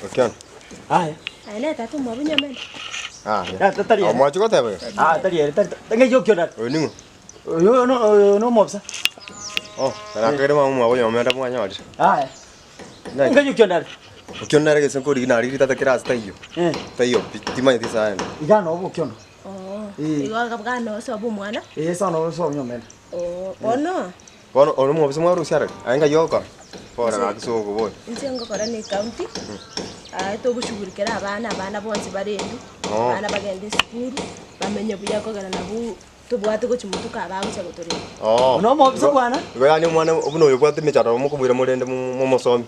Okiona. Aya. Aye nere tata omwabo nyomenda. Aya. Ya, ta- tari ere. Omwachi goteba iga? Ah, tari ere, tari ng'ai okiona. Oyo ning'o? Oyo no oyo no omobisa. Oh, narakere mama omwabo nyomenda mwanyorire. Aya. Naki? Ng'ai okiona are. Okiona nere gese nkorigi narigiri tata kera ase taiyo. Eh. Taiyo pi, timanyeti ase aende. Iga nobo okiona. Oo. Eh. Igo bwana osobe omwana. Eh, sono osobe nyomenda. Oo, bono. Bono ore omobisa mwarusia arari, aye ng'ai ogokora? Bora gaki ase okoboria. Inche ngokora na ecounty, aye togoshughulikera abana, abana bonsi barendwe, Oo. abana bagende esukuru, bamenye buya kogera nabwo tobwate gochia motuko abagocha gotorenda. Oo. Buna omobisa Igo- bwana. Igo yaani omwana buna oyo obwate emechando mokomoira morende mo- momosomi.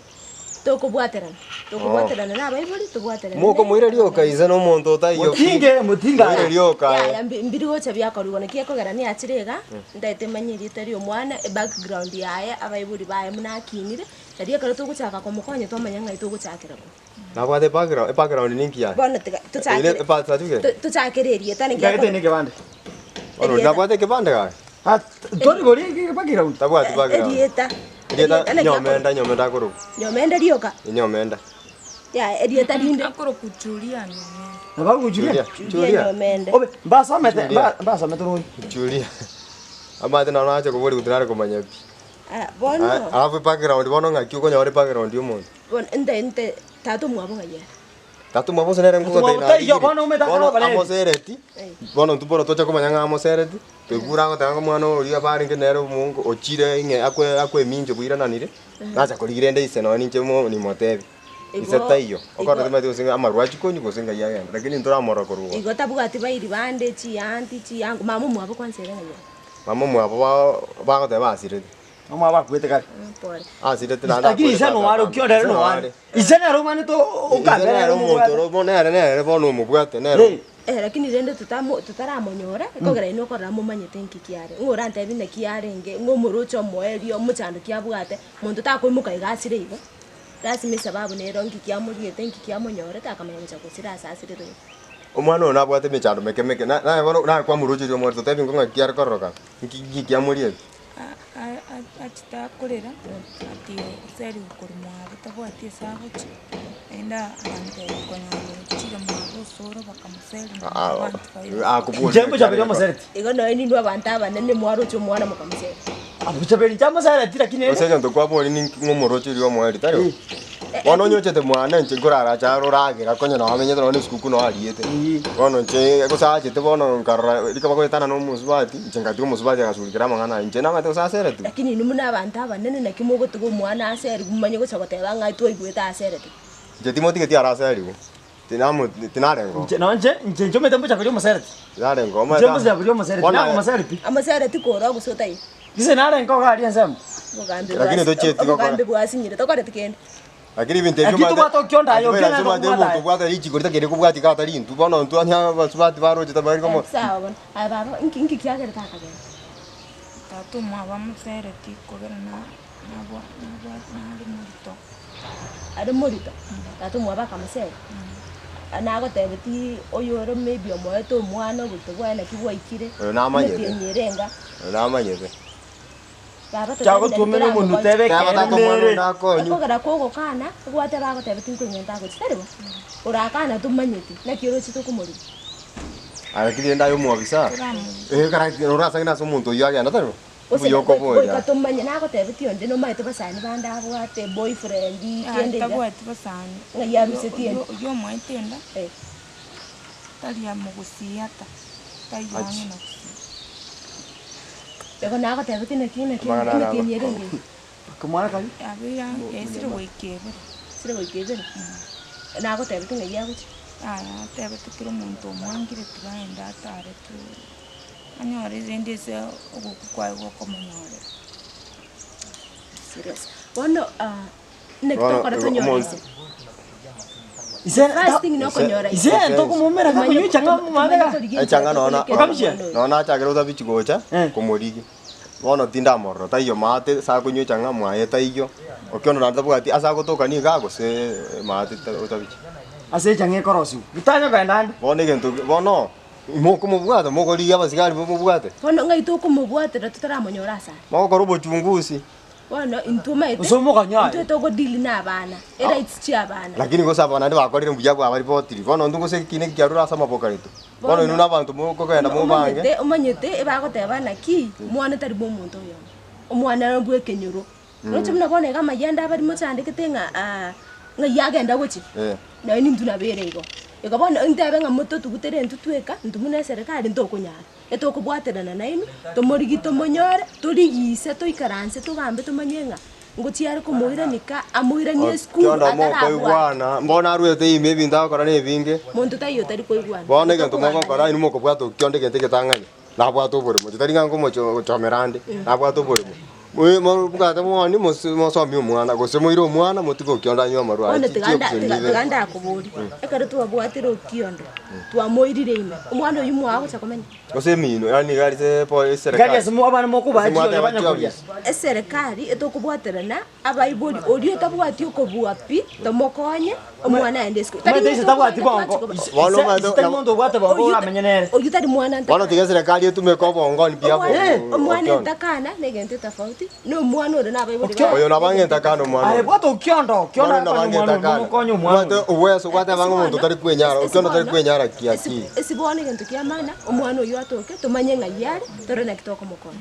Tokobwaterana, tokobwaterana na abaibori, tobwaterane Mokomoira rioka inse na omonto otaiyo pi. Motinge, motinge Moire aye. rioka aye. Yaya mbi- mbiri gocha biakorigwa naki ekogera niachire iga, ntaete manye erieta ria omwana, ebackground yaye, abaibori baye buna akinire, nario ekero togochaka komokonya twamanya ng'ai togochakera korwa. Nabwate ebackground, ebackground ninki yaye? Bono tiga Ere tochakere ebirth certificate? to- tochakere erieta naki Ntagete akore ne ekebande. Bono erieta. nabwate ekebande gaki? Ah, tori gori background. Tabwati background. Erieta. Erieta Erieta naki akoro- Nyomenda, Nyomenda akorokwa. Nyomenda rioka. Nyomenda. Yaya erieta rinde. Akorokwa Julia Nyomenda. Nabo Julia. Julia. Julia Julia. Nyomenda. Obe mbasomete Julia. mba- mbasomete rori. Julia. Amache naro nache koboria gotinare komanya pi. Ah, bono Alafu background bono ng'aki okonyora ebackground ya omonto. bono nte nte tata omwabo ng'ai are. Tata omwabo gose nere Tata omwabo nkogotebia taiyo, narigiri. bono omanyete Bono akare obareri. amosereti, bono intwe bono tocha komanya ng'a amosereti, toigure agoteba ng'a omwana oria barenge nere omongo ochire ing'e akwe akwemincha bwirananire, nacha korigia rende ise nonye ninche mo nimotebie. Ise Igo- taiyo, okore igo- timanyeti gose amarwa achia konywa gose ng'ai agenda, lakini ntoramorora korwa igoro. Igo tabwati bairi bande, chianti, chiango, mama omwabo kwanza ere ng'ai are? Mama omwabo ba bagoteba asirete. Omwabo akwete kare. Pole. Asirete naende Lakini akwete ise noare ase okio nere Ise noare. noare. Ise nere omanyete Ise okambera nere nere omonto omobwate. oro bono nere nere bono omobwate nere Eh. Eh, lakini rende totamo totaramonyora, ekogera inwe okorora momanyete nki kiare. Ng'o orantebi naki arenge, ng'o omoroche omoerio, omochando ki abwate, monto takoimoka iga asire igo. Lasima esababu nero nki kiamoriete, nki kiamonyorete akamanya gocha gosira ase asirire igo. Omwana oyo nabwate emechando meke meke, na naye bono naye kwamorocheria omorero totebi ng'o ng'aki are kororokana, nki nki kiamoriete. Achete akorera ati oseriwe korwa mwabo tabwati ase agochia, naende agantebia konyora ochire mwabo osoro bakamoseria na abanto baye. Akoboria Inche ngocha omosereti. Igo nonya ninwe abanto abanene mwaroche omwana mokamosera. Abuchaberi inche amosereti lakini Gose egento kwaboria ninki ng'omorocheria omoerio tari? Bono onye ochete mwane inche nkorarache aro oragera konya nabo amenyete nonye na esikuku noo ariete. Bono inche gose achete bono nkarora rikaba goetana na omosubati, inche ngatiga omosubati agasurikera amang'ana aya, inche namanyete gose aseretigwe. Lakini inwe buna abanto abanene naki mogotiga omwana aserigwe momanye gocha goteba ng'a twaigwete aseretigwe. Inche timotigeti araserigwe, tinamo tinarenga oo. Inche nonche inche nchomete mbochaberia omosereti. Tinarenga oo Inche omanyete mbochaberia omosereti, bono naye omosereti pi. Amosereti kore gose otaiyo. Gise narenge iga aria ensemo. Obogambi Lakini bwasi- tochieti gokora. obogambi bwasinyire tokoreti kende. Lakini ebinto ebio Lakini omanyete- tobwate okio ndaye, okio Lakini nere omanyete tobwate omonto aye. obwate richiko ritakeire kobwatia iga atari intwe, bono intwe onye abasubati baroche tabari komo Sawa bono, aye baba inki inki kiagerete akagenda? Tata omwabo amosereti kobera na- nabwa- nabwa nare morito. Are morito, tata omwabo akamoseria, nagotebeti oyore maybe omoete omwana oborito bwaye naki bwaikire, Oyo namanyete. emetienyi ere enga. Oyo namanyete. Baba Chaka gotuomera omonwe otebe Teba ekeene tata omwana nere. onde akonywe. Ekogera kogokana, ogwateba agoteba tinkonyenta agochi, tari bo? Orakana tomanyeti, naki oroche tokomorua. Aye lakini rende aye omwobisa, eh kara orasang'e nase omonto oyio agenda tari bo? Gose Mbuya okoboria. goika tomanye nagotebetie onde nomanyete basani bande abwate, boyfriend, kende iga. Tabwati basani. Ng'ai arusetie enda? Oyio omoete enda, Eh. tari amogusia ata, taiyo Achi. ang'e na gusii. Igo nagotebetie naki naki Amang'ana ara emetienyi ere engiya. Akamwana karia. Yabeire ang'e yaisire goika ebere. Yaisire goika ebere? Nagotebetie ng'ai agochia? Yaya atebete kera omonto omwangire tiga aende atare tu, anyore rende ase ogokwa kwaye gokomonyorera. Serious. Bono naki Bono, tokora igo tonyore omonto- ise? Ise First thing nokonyora ise ntokomomera kakonywa echang'a momambeka. Echang'a nonya Okabuchia? nonya nachakire otabichi gocha Eh. komorigia. Bono tindamorora taiyo maate ase akonywa echang'a mwaye taiyo, okio naende tabwati ase agotoka nigo gose maate ta otabichi. Ase echang'a ekorosiwa. Tanya kogenda ande. Bono egento bono mokomobwata mokorigia abasigari momobwate. Bono ng'ai tokomobwatera totaramonyora ase are? Mogokora obochungusi. Bono intwe omanyete, Gose omoganye aye. intwe togodeal na abana, erights chia abana. Lakini gose aba naende bakorire mbuya bwabaripotiri. Bono intwe gose ekina eki kiarure ase amaboko aito. Bono inwe na abanto mokogenda mobange. Omanyete, omanyete ebagoteba naki, mwana tari bwa omonto oyomo, omwana naro bwa ekenyoro. Roche buna bono iga amayia ande abari mochandegete ng'a ng'ai agenda gochia, nonye nintwe nabo ere igo. Igo bono ntebe ng'a mototugutere intwe tweka, intwe buna eserekari ntokonyara. Etokobwaterana nainwe, tomorigie tomonyore, torigie toikaranse togambe tomanye ng'a ngochia are komoirania ka amoiranie esukuru Kiondo atarabwate. mokoigwana, mbono arwete ime ebinto agokora na ebinge. Monto taiyo otari koigwana. Bono egento mogokora inwe mokobwata okionde egento egetang'ani, nabwate oboremo. Tari ng'a nkomochomera ande, nabwate oboremo. Moe mobwate moni mos mosomie omwana, gose moire omwana motige okionde anywe amarwa aye Bono chi tiga nda chioption tiga ibere. tiga ndakoborie, ekero twabwatire okiondo, twamoirire ime, omwana oyio mwagocha komenya? Gose emino, yaani iga arise po Gari eserekari. ase mo abana Ase mokobaa mwateba chionye banya koria. chiofisi. Eserekari etokobwaterana abaibori oria otabwati okobua pi, tomokonye, omwana aende esukuru. Tari Omanyete ise tabwati bongo. Ise Bono ise omanyete- ise tari monto obwate bongo Oyio ta- oramenye nere. oyio tari mwana Bono tiga eserekari etumeke obongo mbuya Omwana omwana okiondo. entakana na egento etofauti, na omwana ore nabaibori Okiondo. baye. Oyo nabo ang'e entakana omwana Aye oyo. bwata okiondo, okiondo Bono nabo akonye ang'e omwana oyo, entakana. momokonye omwana Obwate oyo. obweso gwateba ng'a omonto tari kwenyara, okiondo tari kwenyara ki aki. Esi bono egento kia maana, omwana oyio atoke, tomanye ng'ai are, torore naki tokomokonya.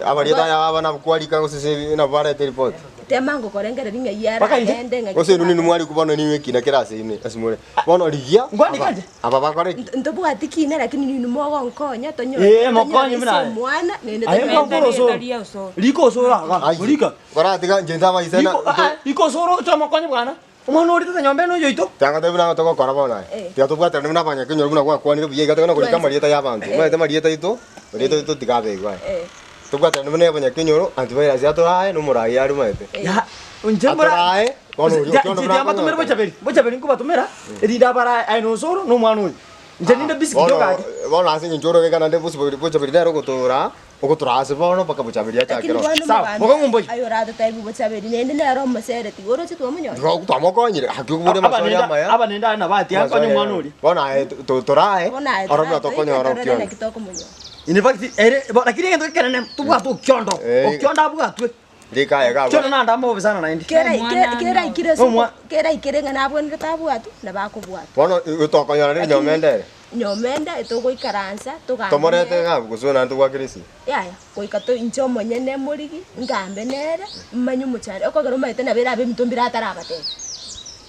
Abarieta aya aba nabo kwarika gose ase nabo barete eripoti. Tema ngokorengereria ng'ai are Mpaka inche? agende ng'aki Gose inwe tobwate. ninwe mwarikwa bono ninwe ekina kere ase inwe ase more. Bono rigia Ngwandika aba inche? aba bakore ki? Ntobwati kina lakini ninwe mogonkonya tonyore Eh, tonyore mokonye ise buna aye. omwana naende Aye tonyore nkwankore osoro. Etaria osoro. Rika osoro aga. Ai, Rika. Koratiga inche ntabaise na Riko ah, ah, rika osoro oche omokonye bwana. Omwana oria tata nyomba ene oyoito. Tiga ngotebi buna togokora bono aye. Eh. Tiga tobwaterane buna abanyakenyoro buna gwakwanire buya iga togende korika amarieta ya abanto. Omanyete amarieta aito, marieta aito tiga abegwe aye. Eh. Tobwaterane buna abanyakenyoro antivirus atorae na omorai are omanyete. Ya, inche mbora. Atorae bono oria okiondo buna Tiambatomere akonyora. bochaberi. Bochaberi nkobatomera, erinde abarae aye na osoro na omwana oyo. Inche ninde busy Bono kidogo ake. bono ase eng'encho ore iga naende bosi bochaberi nere ogotoraa, ogotoraa ase bono mpaka bochaberi Lakini achakere oo. bono Sawa, omogambi moka ng'umboyie. aye oratotebi bochaberi naende nere omosereti igo oroche twamonyora. Igo twamokonyire, haki okobora amaswali amaya. Abanende aye nabo ati akonye omwana oria. Bono aye torae, Bono aye oro buna torae toike tokonyora torore okiondo. naki tokomonyora. In fact, ere bo lakini egento ekenene tobwate okiondo. Eh. Okiondo abwatwe. Rika aye Okiondo gabwate. naende amobe sana naende. Kera Omwana kera aikire ase Omwa- kera aikire ng'a nabwenerete abwatwe, nabo akobwatwa. Bono tokonyora rende nyomenda ere. Nyomenda etogoikaransa togambe Tomorete nere. ng'a gose naende togwakera esimi. Yaya, goika to inche omonyene morigi, ngambe nere, mmanye omochando, ekogera omanyete nabo erabe ebinto mbire atarabatebia.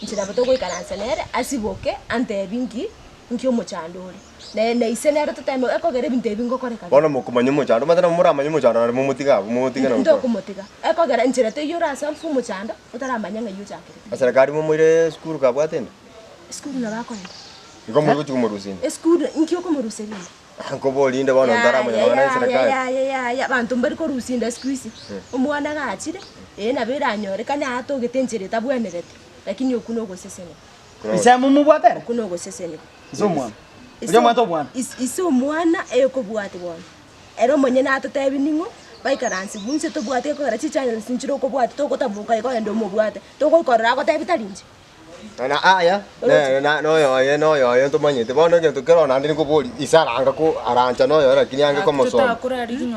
Inche nabo togoikaransa nere, asiboke, antebi nki, nki omochando ore. Na na ise nere toteme ekogera ebinto ebi ngokoreka bire. Bono mokomanya omochando, omanyete nabo moramanye omochando naende momotige abwo, momotige na gokora. Ntokomotiga, ekogera enchera teiyo orasolve omochando, otaramanya ng'ai ochakerete. Eserekari momoire esukuru kabwate ende? Esukuru nabo akoenda. Igo moria gochia komorusia inde? Esukuru inki okomoruseria inde? Nkoboria inde bono ntaramanya nonya na eserekari. Yaya yaya yaya abanto mbari korusia inde siku hizi. Omwana gachire, ee nabo eranyorekane atogete enchera etabwenereti, lakini okwo nogosesenigwa. Ise momobwate ere? Okwo nogosesenigwa. Ise omwana. Oria omwete omwana. Ise omwana ekobwati bono. Ere omonyene atotebi ning'o, baikaranse inse tobwate ekogera chichannels nchire okobwati togotaboka igo ogende omobwate, togoikorora agotebi tari inche. Na aya, nere na noyoye noyoye ntomanyete, bono egento kero naende nikoboria, ise aranga ko arancha noyoye lakini ange komosoma.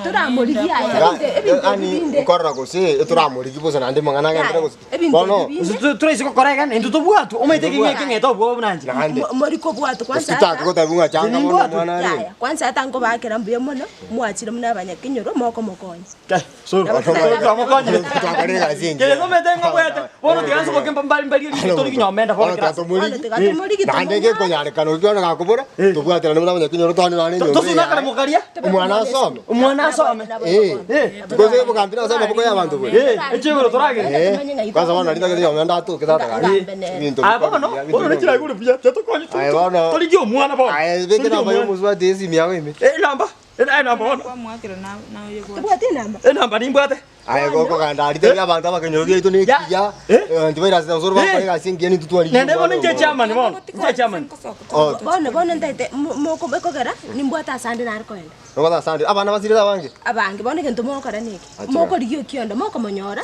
Toramorigia aya, Iga, ebinto ebinto ebi yaani binde. nkorora gose etoramorigia bosa naende amang'ana agenderere Yaya, gose ebinto bono ebi binde. Gose toraise gokora iga naintwe tobwatwe, omanyete ekeng'e ekeng'ete obwoba buna inche. Naende. Mori kobwatwa Gose kwanza tochake ata gotebiwa ng'a changa bono Nimbwatwe. omwana arenge. yaya, kwanza ata nkobakera mbuya mono, mwachire buna abanyakenyoro mokomokonya. Kai, soro. Twamokonyire. Twakorire egasi engiya. Kere omanyete ng'a obwate, bono tiga nsoboke mbari mbarie riko tori kinyomenda bono Bono kera. tiga Bono tiga tomorigi Naende tomonyore. gekonyarekana okio onye gakobora, tobwaterane buna abanyakenyoro twane nonye enyomba Tosuna kare eyaye. mokaria. Omwana asome. Omwana asome. Eh. Gose obogambi nase amaboko ya abanto bori. Eh, echegoro toragere. Eh, kwanza bono naria ntagete nyomenda atoke tata gaki. Ebinto Aya bono, bikori buya, bono ebinto nechira igoro buya, totokonye. Aye bono. Torigie omwana bono. Aye beka Torigie enamba ya omwana. omosubati esimi yago ime. Eh, enamba. Enamba bono. Kwamwakera naye Tobwati enamba? Enamba nimbwate. Aye gokoganda aria tebia abanto abakenyoro giaito na ekiya, Eh? abanto bairasete osoro bakore Eh. egasi engiya nintwe twarigia Nende bono inche omwana obo. chairman bono. Inche chairman. Oh. Bono bono ntaete mo- moko ekogera nimbwate ase ande nare koenda. Nobwate ase ande, abana basirete abange? Abange bono egento mogokora neke, Acha. mokorigia okiondo mokomonyora,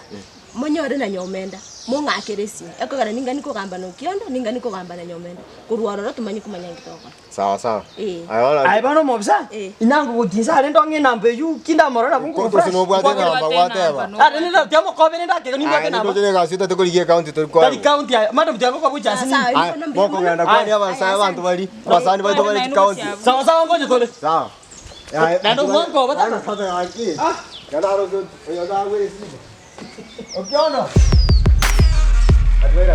monyore na nyomenda. Mong'akere esimi, ekogera ningani kogamba na Okiondo, ningani kogamba na Nyomenda, korwa ororo tomanye komanya nki togokora. Sawa sawa. Eh. Aye bono Aye bono omobisa, Eh. inango gochia inse are ndong'e enamba eywo ki ndamorore nabo Gose nkogofresh. nobwate enamba gwateba. Are nende tiamokobe nende akega nimbwate Aye enamba. ndoche negasi otagete korigia ekaunti tori Tari koegwa. county aye, madam tiagokoba gochia ase Sawa, nini. Aye, mbono mbuya mono. mokogenda kwani abasae abanto bari, abasani baito bare chikaunti. Sawa sawa ngocha tore. Sawa. Aye, Naende omwankoba tata. Tata gaki. Genda aroche oyo gagwere esimo. Okiondo. Atwera.